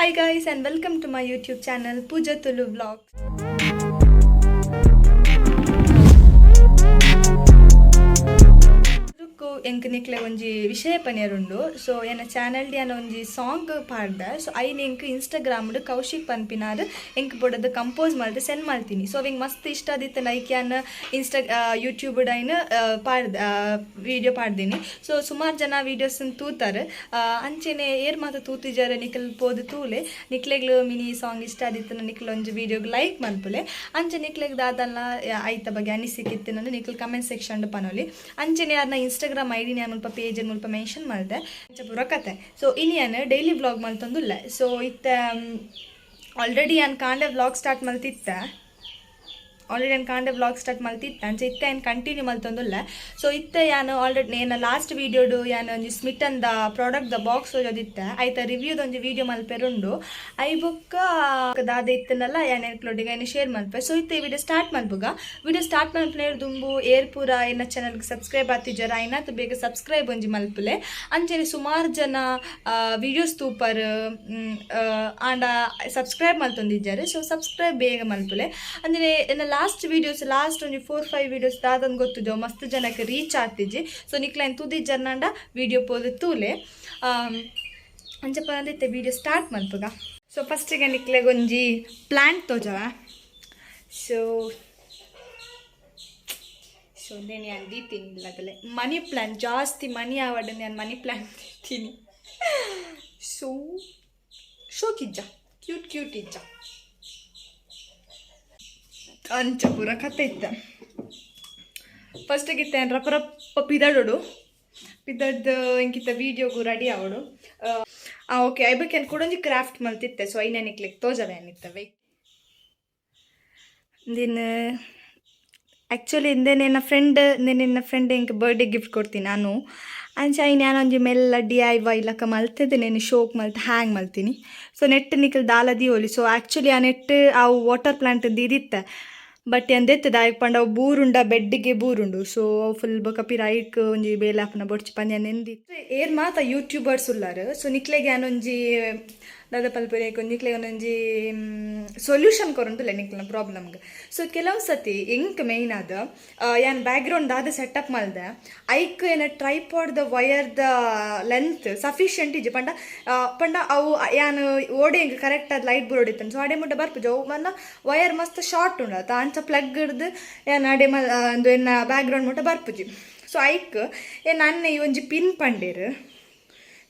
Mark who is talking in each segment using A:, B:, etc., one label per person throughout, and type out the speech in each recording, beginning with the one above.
A: Hi guys and welcome to my YouTube channel Pooja Tulu vlog. ಎಂಕ್ ನಿಕ್ಲೆ ಒಂಜಿ ವಿಷಯ ಪನಿಯರುಂಡು. ಸೊ ಎನ್ನ ಚಾನಲ್ ಯಾನ ಒಂಜಿ ಸಾಂಗ್ ಪಾಡ್ದೆ. ಸೊ ಐನ್ ಎಂಕ್ ಇನ್ಸ್ಟಾಗ್ರಾಮ್ ಕೌಶಿಕ್ ಪನ್ಪಿನಾರ್ ಎಂಕ್ ಬೋಡದ ಕಂಪೋಸ್ ಮಲ್ತ್ ಸೆಂಡ್ ಮಲ್ತೀನಿ. ಸೊ ಅವೆಂಗ್ ಮಸ್ತ್ ಇಷ್ಟ ಆದಿತ್ತು. ಲೈಕ್ ಯಾನ್ ಇನ್ಸ್ಟಾ ಯೂಟ್ಯೂಬ್ ಐನ್ ಪಾಡ್ದ ವಿಡಿಯೋ ಪಾಡ್ದೀನಿ. ಸೊ ಸುಮಾರು ಜನ ವೀಡಿಯೋಸ್ ತೂತಾರೆ. ಅಂಚೆನೆ ಏರ್ ಮಾತ ತೂತಿಜಾರೆ ನಿಕಲ್ ಪೋದು ತೂಲೆ. ನಿಕ್ಲೆಗ್ಲು ಮಿನಿ ಸಾಂಗ್ ಇಷ್ಟ ಆದಿತ್ತು, ನಿಕ್ಲ್ ಒಂಜಿ ವಿಡಿಯೋಗ್ ಲೈಕ್ ಮನ್ಪುಲೆ. ಅಂಚೆ ನಿಕ್ಲೆಗ್ ದಾದಲ್ಲ ಐತ ಬಗ್ಗೆ ಅನಿಸಿಕೆ ಇತ್ತು ನಿಕ್ಲ್ ಕಮೆಂಟ್ ಸೆಕ್ಷನ್ ಪನೊಲಿ. ಅಂಚೆನೆ ಯಾರ್ನ ಇನ್ಸ್ಟಾಗ್ರಾಮ್ ಐಡಿ ನಾನು ಮುಲ್ಪ ಪೇಜ್ ಮುಲ್ಪ ಮೆನ್ಷನ್ ಮಲ್ದೆ. ಅಂಚ ಪೂರ ಕತೆ. ಸೊ ಇನಿ ಯಾನ್ ಡೈಲಿ ವ್ಲಾಗ್ ಮಲ್ತೊಂದುಲ್ಲೆ. ಸೊ ಇತ್ತೆ ಆಲ್ರೆಡಿ ಯಾನ್ ಕಾಂಡೆ ವ್ಲಾಗ್ ಸ್ಟಾರ್ಟ್ ಮಲ್ತಿತ್ತೆ. ಆಲ್ರೆಡಿ ನಾನು ಕಾಂಡೆ ವ್ಲಾಗ್ ಸ್ಟಾರ್ಟ್ ಮಲ್ತಿತ್ತೆ. ಅಂಚ ಇತ್ತೆ ಏನು ಕಂಟಿನ್ಯೂ ಮಲ್ತೊಂದುಲ್ಲೆ. ಸೊ ಇತ್ತೆ ಯಾನು ಆಲ್ರೆಡಿ ಏನ ಲಾಸ್ಟ್ ವೀಡಿಯೋಡು ಯಾನ್ ಒಂಜಿ ಸ್ಮಿಟನ್ the product the box ಓದಿತ್ತೆ. ಐತ ರಿವ್ಯೂದ ಒಂಜಿ ವೀಡಿಯೋ ಮಲ್ಪೆರುಂಡು. I ಬೊಕ್ಕ ದಾದ ಇತ್ತನಲ್ಲ ಯಾನ್ ಎನ್ಕ್ಲೊಡಿಗೆ ಏನು ಶೇರ್ ಮಲ್ಪೆ. ಸೊ ಇತ್ತೆ ವಿಡಿಯೋ ಸ್ಟಾರ್ಟ್ ಮಲ್ಪುಗ. ವಿಡಿಯೋ ಸ್ಟಾರ್ಟ್ ಮಲ್ಪನೇರ್ ದುಂಬು ಏರ್ ಪೂರ ಎನ್ನ ಚಾನಲ್ಗೆ ಸಬ್ಸ್ಕ್ರೈಬ್ ಆತಿಜಾರ ಐನಾತ್ ಬೇಗ ಸಬ್ಸ್ಕ್ರೈಬ್ ಒಂಜಿ ಮಲ್ಪುಲೆ. ಅಂಚನೆ ಸುಮಾರು ಜನ ವಿಡಿಯೋಸ್ ತೂಪರ್ ಆಂಡ ಸಬ್ಸ್ಕ್ರೈಬ್ ಮಲ್ತೊಂದಿದ್ದಾರೆ. ಸೊ ಸಬ್ಸ್ಕ್ರೈಬ್ ಬೇಗ ಮಲ್ಪುಲೆ. ಅಂದರೆ ಎನ್ನ ಲಾಸ್ಟ್ ವೀಡಿಯೋಸ್, ಲಾಸ್ಟ್ ಒಂಜಿ 4-5 ವೀಡಿಯೋಸ್ ದಾದಂದು ಗೊತ್ತಿದ್ದೆವು ಮಸ್ತ್ ಜನಕ್ಕೆ ರೀಚ್ ಆಗ್ತಿಜ್ಜಿ. ಸೊ ನಿಕ್ಲೈನ್ ತೂದಿಜ್ಜರ್ನಾಂಡ ವೀಡಿಯೋ ಪೋದು ತೂಲೆ. ಅಂಚಪ್ಪ ಅಂದಿತ್ತೆ ವೀಡಿಯೋ ಸ್ಟಾರ್ಟ್ ಮಲ್ಪುಗ. ಸೊ ಫಸ್ಟಿಗೆ ನಿಕ್ಲೆಗ್ ಒಂಜಿ ಪ್ಲಾಂಟ್ ತೋಜವ. ಸೊ ಸೊ నేను ಯಾನ್ ದೀತೀನಿ ಅದಲ್ಲೇ ಮನಿ ಪ್ಲಾಂಟ್. ಜಾಸ್ತಿ ಮನಿ ಆವಡ್ ನಾನು ಮನಿ ಪ್ಲಾಂಟ್ ದೀತೀನಿ. ಸೊ ಶೋಕಿಜ್ಜ, ಕ್ಯೂಟ್ ಕ್ಯೂಟ್ ಇಜ್ಜ? ಅಂಚ ಪೂರ ಕತೆ ಇತ್ತ. ಫಸ್ಟಿಗೆ ಇತ್ತೆ ರಪ್ಪ ರಪ್ಪ ಪಿದಡೋಡು ಪಿದಡ್ದು ಇಂಕಿತ್ತ ವೀಡಿಯೋಗು ರೆಡಿ ಆವಡು. ಓಕೆ, ಐಬಕ್ಕೆ ಕೂಡ ಒಂಜಿ ಕ್ರಾಫ್ಟ್ ಮಲ್ತಿತ್ತೆ. ಸೊ ಐನ ನಿಕ್ಲೆಗ್ ತೋಜವೆ ಅನಿತ್ತವೆ ದಿನ. ಆ್ಯಕ್ಚುಲಿ ಇಂದೇನೇನ ಫ್ರೆಂಡ್ ನಿನ್ನ ಫ್ರೆಂಡ್ ಎಂಕ್ ಬರ್ಡೇ ಗಿಫ್ಟ್ ಕೊಡ್ತೀನಿ ನಾನು. ಅಂಚ ಐನ್ ಯಾನೊಂಜಿ ಮೆಲ್ಲ ಡಿಐವೈ ಲಕ್ಕ ಮಲ್ತದೆ. నేను ಶೋಕ್ ಮಲ್ತ್ ಹ್ಯಾಂಗ್ ಮಲ್ತೀನಿ. ಸೊ ನೆಟ್ ನಿಕಲ್ ದಾಲ ದೀವೊಲಿ. ಸೊ ಆ್ಯಕ್ಚುಲಿ ಆ ನೆಟ್ ಅವು ವಾಟರ್ ಪ್ಲಾಂಟ್ ದೀದಿತ್ತೆ. ಬಟ್ ಎಂದೆತ್ತದ ದಾಯೆಗ್ ಪಂಡ ಅವು ಬೂರುಂಡ ಬೆಡ್ಡಿಗೆ ಬೂರುಂಡು. ಸೊ ಅವು ಫುಲ್ ಬೊಕ ಪಿರ ಐಕ್ ಒಂಜಿ ಬೇಲೆ ಆಪುನ ಬೊಡ್ಚಿ ಪಂದ್ ನೆಂದಿ. ಏರ್ ಮಾತ ಯೂಟ್ಯೂಬರ್ಸ್ ಉಲ್ಲಾರ್. ಸೊ ನಿಕ್ಲೆಗ್ ಯಾನೊಂಜಿ ದಾದ ಪಲ್ಪುರೆ, ನಿಕ್ಲೆಗ್ ಒಂಜಿ ಸೊಲ್ಯೂಷನ್ ಕೊರೊಂದುಲ್ಲೆ ನಿಕ್ಲೆನ ಪ್ರಾಬ್ಲಮ್ಗೆ. ಸೊ ಕೆಲವು ಸತಿ ಎಂಕ್ ಮೇಯ್ನ್ ಆದ್ ಯಾನ್ ಬ್ಯಾಕ್ಗ್ರೌಂಡ್ ದಾದ ಸೆಟಪ್ ಮಲ್ದೆ, ಐಕ್ ಏನ ಟ್ರೈಪಾಡ್ ದ ವೈರ್ ದ ಲೆಂತ್ ಸಫಿಷಿಯಂಟ್ ಇಜ್ಜಿ. ಪಂಡ ಪಂಡ ಅವು ಯಾನ್ ಓಡೆ ಎಂಕ್ ಕರೆಕ್ಟ್ ಆದ್ ಲೈಟ್ ಬರೋಡಿತ್ತನ್. ಸೊ ಅಡೆ ಮುಟ್ಟ ಬರ್ಪುಜಿ ಅವು. ಮನ್ನ ವೈರ್ ಮಸ್ತ್ ಶಾರ್ಟ್ ಉಂಡು ಅತ. ಅಂಚ ಪ್ಲಗ್ ಹಿಡ್ದು ಯಾನ್ ಅಡೆ ಮಲ್ ಒಂದು ಎನ್ನ ಬ್ಯಾಕ್ಗ್ರೌಂಡ್ ಮುಟ್ಟ ಬರ್ಪುಜಿ. ಸೊ ಐಕ್ ಏನ್ ಅನ್ನ ಈ ಒಂಜಿ ಪಿನ್ ಪಂಡೇರ್.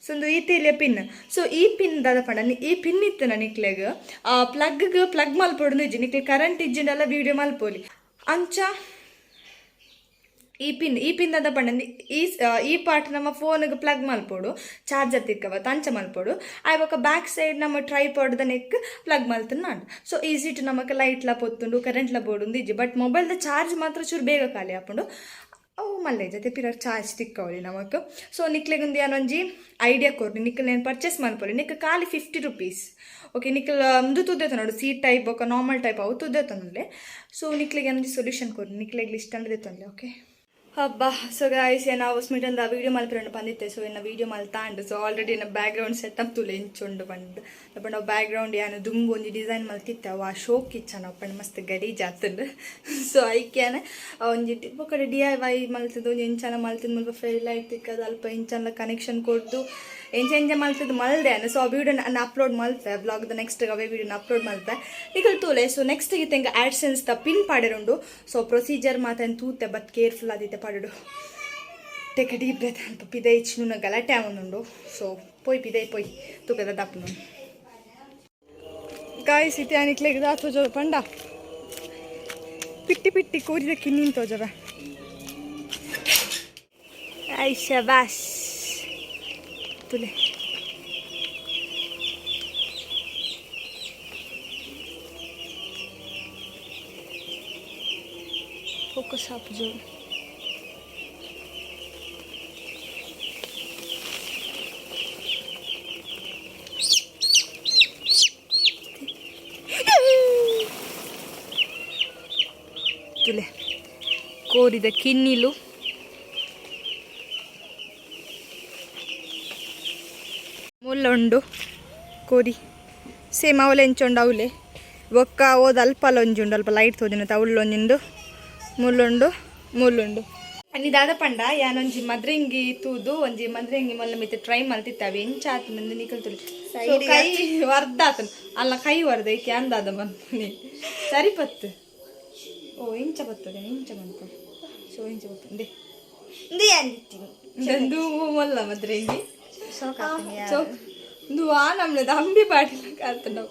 A: ಸೊ ಒಂದು ಈ ತೇಲಿಯ ಪಿನ್. ಸೊ ಈ ಪಿನ್ ದಾದ ಪಂಡ ಈ ಪಿನ್ ಇತ್ತು ನಿಕ್ಲೆಗ್ ಪ್ಲಗ್ ಪ್ಲಗ್ ಮಲ್ಪೊಡು ಇಜ್ಜಿ. ನಿಕ್ಲೆ ಕರೆಂಟ್ ಇಜ್ಜಿಂಡಲ್ಲ ವೀಡಿಯೋ ಮಲ್ಪೊಲಿ. ಅಂಚ ಈ ಪಿನ್ ದಾದ ಪಂಡ ಈ ಈ ಪಾರ್ಟ್ ನಮ್ಮ ಫೋನ್ಗೆ ಪ್ಲಗ್ ಮಲ್ಪೊಡು, ಚಾರ್ಜರ್ ತಿಕ್ಕವ ಅಂಚ ಮಲ್ಪೊಡು. ಆಯ್ ಬೊಕ ಬ್ಯಾಕ್ ಸೈಡ್ ನಮ್ಮ ಟ್ರೈಪಾಡ್ the neck plug ಮಲ್ತನ. ಸೊ ಈಸಿ ಟು ನಮಕ್ ಲೈಟ್ ಲ ಪೊತ್ತುಂಡು, ಕರೆಂಟ್ ಲ ಬೋಡುಂದು ಇಜ್ಜಿ. ಬಟ್ ಮೊಬೈಲ್ ದ ಚಾರ್ಜ್ ಮಾತ್ರ ಚೂರು ಬೇಗ ಖಾಲಿ ಆಪುಂಡು. ಅವು ಮಲ್ಲೆ ಜೊತೆ ಪಿರರ್ ಚಾರ್ಜ್ ತಿಕ್ಕವಲಿ ನಮಕ್. ಸೊ ನಿಕ್ಲೆಗೊಂದು ಯಾನೊಂಜಿ ಐಡಿಯಾ ಕೊರ್ನಿ. ನಿಕ್ಲ್ నేను ಪರ್ಚೇಸ್ ಮಲ್ಪೊಲಿ. ನಿಕ್ ಖಾಲಿ 50 ರುಪೀಸ್. ಓಕೆ, ನಿಕ್ಲ್ ಒಂದು ತುದ್ದೇತ ನೋಡು, ಸಿ ಟೈಪ್ ಬೊಕ ನಾರ್ಮಲ್ ಟೈಪ್ ಅವು ತುದ್ದೇತೊಂದುಲ್ಲೆ. ಸೊ ನಿಕ್ಲೆಗ್ ಏನೊಂಜಿ ಸೊಲ್ಯೂಷನ್ ಕೊರ್ನಿ. ನಿಕ್ಲೆಗ್ ಇಷ್ಟ ಅಂದ್ರೆ ತೊಂದರೆ. ಓಕೆ, ಹಬ್ಬ. ಸೊ ಗಾಯ್ಸ್, ನಾವು ಸ್ಮಿಟಂದ ವೀಡಿಯೋ ಮಲ್ಪೆರಂಡು ಬಂದಿತ್ತೆ. ಸೊ ಇನ್ನು ವೀಡಿಯೋ ಮಲ್ತಾಂಡು. ಸೊ ಆಲ್ರೆಡಿ ಇನ್ನು ಬ್ಯಾಕ್ಗ್ರೌಂಡ್ ಸೆಟಪ್ ತುಲೆ ಎಂಚುಂಡು ಬಂದು. ಪಂಡ ಬ್ಯಾಕ್ಗ್ರೌಂಡ್ ಯಾನು ದುಂಬು ಒಂಜಿ ಡಿಸೈನ್ ಮಲ್ತಿತ್ತೆ, ಅವು ಆ ಶೋಕ್ ಇಚ್ಚನ ಪಂಡ ಮಸ್ತ್ ಗಲೀಜ್ ಆತಂಡು. ಸೊ ಐಕ್ಯಾನ ಒಂಜಿ ಬೊಕಡೆ ಡಿಐವೈ ಮಲ್ತದ್ದು ಒಂಜಿ ಎಂಚನ ಮಲ್ತದ್ದು ಮುಲ್ಪ ಫೈಲ್ ಲೈಟ್ ತಿಕ್ಕದು ಅಲ್ಪ ಎಂಚನ ಕನೆಕ್ಷನ್ ಕೊಡ್ದು ಎಂಚ ಎಂಚ ಮಲ್ತದ್ದು ಮಲ್ದೆ. ಸೊ ಆ ವೀಡಿಯೋ ನಾನು ಅಪ್ಲೋಡ್ ಮಲ್ತೆ. ವ್ಲಾಗ್ದ ನೆಕ್ಸ್ಟ್ ಅವೇ ವೀಡಿಯೋನ ಅಪ್ಲೋಡ್ ಮಲ್ತೆ, ನಿಕಲ್ ತೂಲೆ. ಸೊ ನೆಕ್ಸ್ಟ್ ಇತ್ತೆ ಆಡ್ಸೆನ್ಸ್ the pin ಪಾಡೆರುಂಡು. ಸೊ ಪ್ರೊಸೀಜರ್ ಮಾತನ್ ತೂತೆ, ಬಟ್ ಕೇರ್ಫುಲ್ ಆದಿತ್ತೆ ಪಾಡುಡು. Take a deep breath. ಅಲ್ಪ ಪಿದೈ ಚಿನ್ನ ಗಲಾಟೆ ಆವೊಂದುಂಡು. ಸೊ ಪೋಯ್ ಪಿದೈ ಪೋಯ್ ತೂಕದ ದಪ್ಪನು. ಗಾಯ್ಸ್, ಇತ್ತೆ ನಿಕ್ಲೆಗ್ ದಾದ ತೋಜ ಪಂಡ ಪಿಟ್ಟಿ ಪಿಟ್ಟಿ ಕೋರಿದ ಕಿನ್ನಿನ್ ತೋಜವ. I ಶಬಾಷ್, ತುಲೆ. ಫೋಕಸ್ ಆಪುಜು. ತುಲೆ, ಕೋರಿದ ಕಿನ್ನಿಲು. ಮುಲ್ಲುಂಡು ಕೋರಿ. ಸೇಮ್ ಅವಲೆ ಎಂಚೊಂಡು ಅವಲೆ. ಬೊಕ್ಕ ಓದ ಅಲ್ಪಲ ಒಂಜಿ ಉಂಡು, ಅಲ್ಪ ಲೈಟ್ ತೋಜುಂಡು. ಅವಳೊಂಜಿಂಡು ಮುಲ್ಲುಂಡು ಮುಲ್ಲುಂಡು. ಅನಿ ದಾದ ಪಂಡ, ಯಾನೊಂಜಿ ಮದ್ರಿಂಗಿ ತೂದು ಒಂಜಿ ಮದ್ರಿಂಗಿ ಮೊಲ್ಲ ಮಿತ್ತ ಟ್ರೈ ಮಲ್ತಿತ್ತಾವೆ. ಎಂಚ ಆತುಂಡು ನಿಕಲ್ ತುಲಿ. ಕೈ ವರ್ಧ ಆತನು ಅಲ್ಲ, ಕೈ ವರ್ಧ ಐಕೆ ಅಂದಾದ ಮನ್ಪುನಿ ಸರಿ ಪತ್ತು. ಓ, ಇಂಚ ಬರ್ತದೆ, ಇಂಚ ಬಂತು. ಸೊ ಇಂಚ ಬರ್ತದೆ. ಇಂದು ಮೊಲ್ಲ ಮದ್ರಿಂಗಿ. ಸೊ ಇಂದು ಆ ನಮ್ಲದ ಅಂಬಿ ಪಾಟಿಲ ಕಾತುಂಡವು.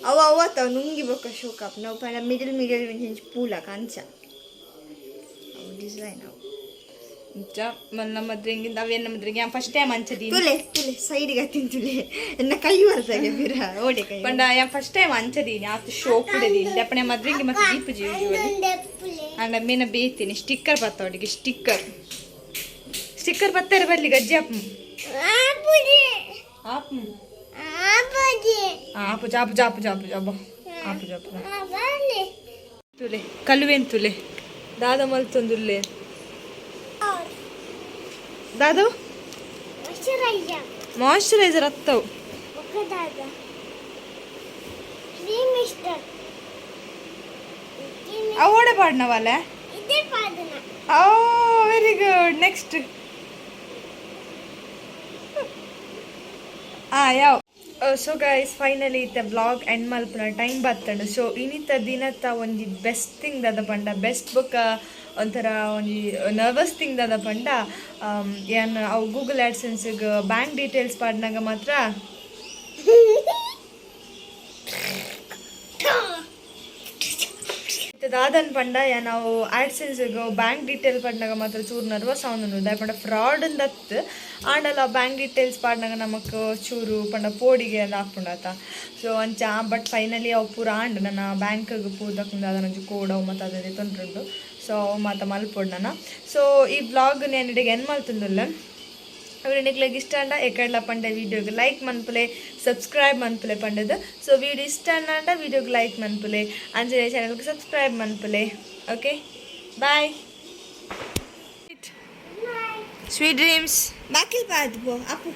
B: ಅವ ಅವತ್ತ ನುಂಗಿ ಬೊಕ್ಕ ಶೋಕಪ್ ನಾವು ಪಂಡ ಮಿಡಲ್ ಮಿಡಲ್ ಒಂಜಿ ಪೂಲ ಕಂಚ ಅವು ಡಿಸೈನ್ ಅವು.
A: ಇಂಚ ಮಲ್ಲ ಮದ್ರಿಂಗಿಂದ ಅವೇನ ಮದ್ರಿಂಗಿ ಫಸ್ಟ್ ಟೈಮ್ ಅಂಚದೀನಿ.
B: ತುಲೆ ತುಲೆ, ಸೈಡ್ಗೆ ತಿಂತುಲೆ, ಎನ್ನ ಕೈ ಬರ್ತದೆ ಬಿರ ಓಡೆ ಕೈ.
A: ಪಂಡ ಯಾ ಫಸ್ಟ್ ಟೈಮ್ ಅಂಚದೀನಿ, ಆತು ಶೋಕ್ ಕುಡದೀನಿ ದಪ್ಪಣೆ ಮದ್ರಿಂಗಿ ಮತ್ತೆ ದೀಪ ಯೂಶುವಲಿ. ಅಂಡ ಮೇನ ಬೇಯ್ತೀನಿ. ಸ್ಟಿಕ್ಕರ್ ಬರ್ತಾವಡಿಗೆ, ಸ್ಟಿಕ್ಕರ್ ಸ್ಟಿಕ್ಕರ್ ಬರ್ತಾರೆ. ಬರ್ಲಿ ಗಜ್ಜಿ ಆಪ್ ಆಪ್ ಆಪು ಜಾಪು ಜಾಪು ಜಾಪು ಜಾಬ ಆಪು ಜಾಪು. ತುಲೆ ಕಲುವೆನ್ ತುಲೆ ದಾದ ಮಲ್ತೊಂದುಲ್ಲೆ ದಾದು. ಮಾಯಶ್ಚರೈಸರ್ ಹತ್ತವು. ಅವೋಡೆ ಪಾಡ್ನವಲ್ಲ. Oh, very good. ನೆಕ್ಸ್ಟ್ ಯಾವ? ಸೊ ಗೈಸ್, ಫೈನಲಿ ಇತ್ತ ವ್ಲಾಗ್ ಎಂಡ್ ಮಲ್ಪುನ ಟೈಮ್ ಬತ್ತಂಡು. ಸೊ ಇನಿತ ದಿನತ್ತ ಒಂಜಿ ಬೆಸ್ಟ್ ಥಿಂಗ್ ದಾದ ಪಂಡ, ಬೆಸ್ಟ್ ಬೊಕ್ಕ ಒಂಥರ ಒಂಜಿ ನರ್ವಸ್ ಥಿಂಗ್ ದಾದ ಪಂಡ, ಯಾನ್ ಅವು ಗೂಗಲ್ ಆಡ್ಸೆನ್ಸ್ಗೆ ಬ್ಯಾಂಕ್ ಡೀಟೇಲ್ಸ್ ಪಾಡ್ನಾಗ ಮಾತ್ರ. ದಾದನ್ ಪಂಡ, ನಾವು ಆಡ್ಸೆನ್ಸ್ಗೆ ಬ್ಯಾಂಕ್ ಡೀಟೇಲ್ ಪಾಡ್ನಾಗ ಮಾತ್ರ ಚೂರು ನರ್ವಸ್ ಆವೊಂದುಂಡು. ದಾಯೆ ಪಂಡ ಫ್ರಾಡ್ ಅಂದತ್ತು ಆಂಡಲ ಬ್ಯಾಂಕ್ ಡೀಟೇಲ್ಸ್ ಪಾಡ್ನಾಗ ನಮಕ್ ಚೂರು ಪಂಡ ಪೋಡಿಗೆ ಎಲ್ಲ ಆಪುಂಡಾತ. ಸೊ ಅಂಚ, ಬಟ್ ಫೈನಲಿ ಅವು ಪೂರ ಆಂಡ್. ನನ್ನ ಬ್ಯಾಂಕ್ಗೆ ಪೂದಕ್ಕಿಂದ ಅದನ್ನೊಂಜಿ ಕೋಡ್ ಅವು ಮತ್ತು ಅದನ್ನ ತೊಂದ್ರುಂಡು. ಸೊ ಅವು ಮಾತ ಮಲ್ಪೊಡು ನನ. ಸೊ ಈ ವ್ಲಾಗ್ ನಾನು ಇಡೆಗೆ ಎಂಡ್ ಮಲ್ತೊಂದುಲ್ಲೆ. ಅವ್ರು ನಿಕ್ಲೆಗ್ ಇಷ್ಟ ಅಂಡ ಎಕಡ್ಲ ಪಂಡ ವೀಡಿಯೋಗೆ ಲೈಕ್ ಮನ್ಪುಲೆ, ಸಬ್ಸ್ಕ್ರೈಬ್ ಮನ್ಪುಲೆ ಪಂಡದು. ಸೊ ವೀಡಿಯೋ ಇಷ್ಟ ಅಂಡ ವೀಡಿಯೋಗೆ ಲೈಕ್ ಮನ್ಪುಲೆ, ಅಂಚನೆ ಚಾನಲ್ಗೆ ಸಬ್ಸ್ಕ್ರೈಬ್ ಮನ್ಪುಲೆ. Okay, bye, sweet dreams.
B: ಬಾಕಿಲ್ ಪಾದ್ ಪೋ ಅಪ್ಪು.